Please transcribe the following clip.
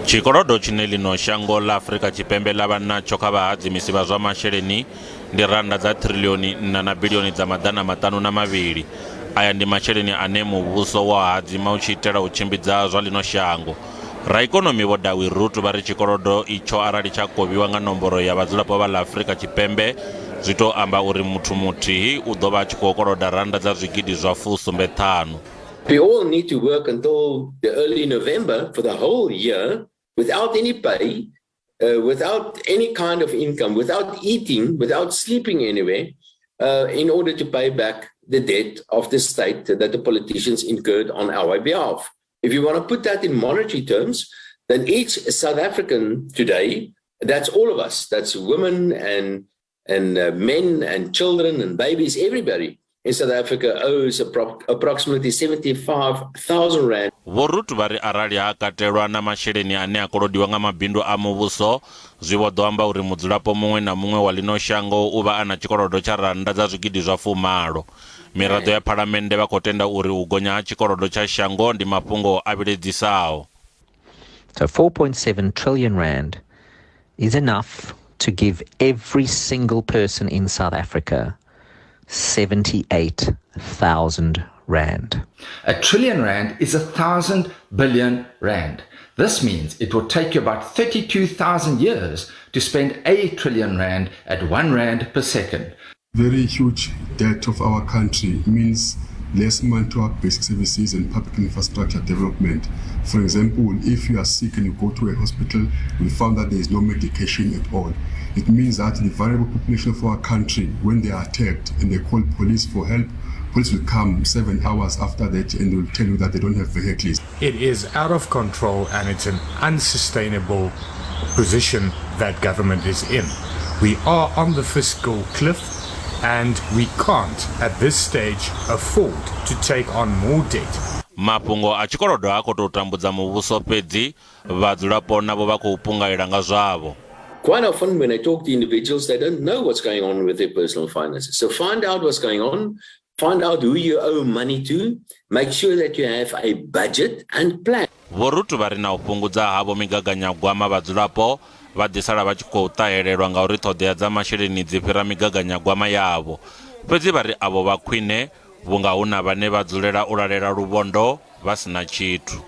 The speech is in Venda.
Tshikolodo tshine ḽino shango ḽa Afrika Tshipembe ḽa vha natsho kha vhahadzimisi vha zwa masheleni ndi rannda dza ṱhiriḽioni nṋa na bilioni dza 502. Aya ndi masheleni ane muvhuso wa hadzima u tshi itela u tshimbidza zwa ḽino shango. Raikonomi Vho Dawie Roodt vha ri tshikolodo itsho arali tsha kovhiwa nga nomboro ya vhadzulapo vha ḽa Afrika Tshipembe zwi tou amba uri muthu muthihi u ḓo vha a tshi khou koloda rannda dza zwigidi zwa 75. We all need to work until the early November for the whole year without any pay, without any kind of income, without eating, without sleeping anywhere, in order to pay back the debt of the state that the politicians incurred on our behalf. If you want to put that in monetary terms, then each South African today, that's all of us, that's women and men and children and babies, everybody in South Africa owes approximately 75,000 rand. Vho Roodt vha ri arali ha katelwa na masheleni ane a kolodiwa nga mabindu a muvhuso zwi vho ḓo amba uri mudzulapo muṅwe na muṅwe wa ḽino shango u vha a na tshikolodo tsha rannda dza zwigidi zwa 80. Miraḓo ya phalamennde vha khou tenda uri u gonya ha tshikolodo tsha shango ndi mafhungo a vhilaedzisaho. So 4.7 trillion rand is enough to give every single person in South Africa 78,000 rand. A trillion rand is 1,000 billion rand. This means it will take you about 32,000 years to spend a trillion rand at 1 rand per second. Very huge debt of our country means less money to our basic services and public infrastructure development. For example, if you are sick and you go to a hospital, we found that there is no medication at all. It means that the vulnerable population of our country, when they are attacked and they call police for help, police will come 7 hours after that and they will tell you that they don't have vehicles. It is out of control and it's an unsustainable position that government is in. We are on the fiscal cliff and we can't at this stage afford to take on more debt. Mafhungo a tshikolodo a khou tou tambudza muvhuso, fhedzi vhadzulapo navho vha khou pungaila nga zwavho. Quite often, when I talk to individuals, they don't know what's going on with their personal finances. So find out what's going on, find out who you owe money to, make sure that you have a budget and plan. Vho Roodt vha ri na u fhungudza havho migaganyagwama, vhadzulapo vha ḓi sala vha tshi khou ṱahelelwa ngauri ṱhoḓea dza masheleni dzi fhira migaganyagwama yavho. Fhedzi vha ri avho vha khwine vhunga hu na vhane vha dzulela u lalela luvhondo vha si na tshithu.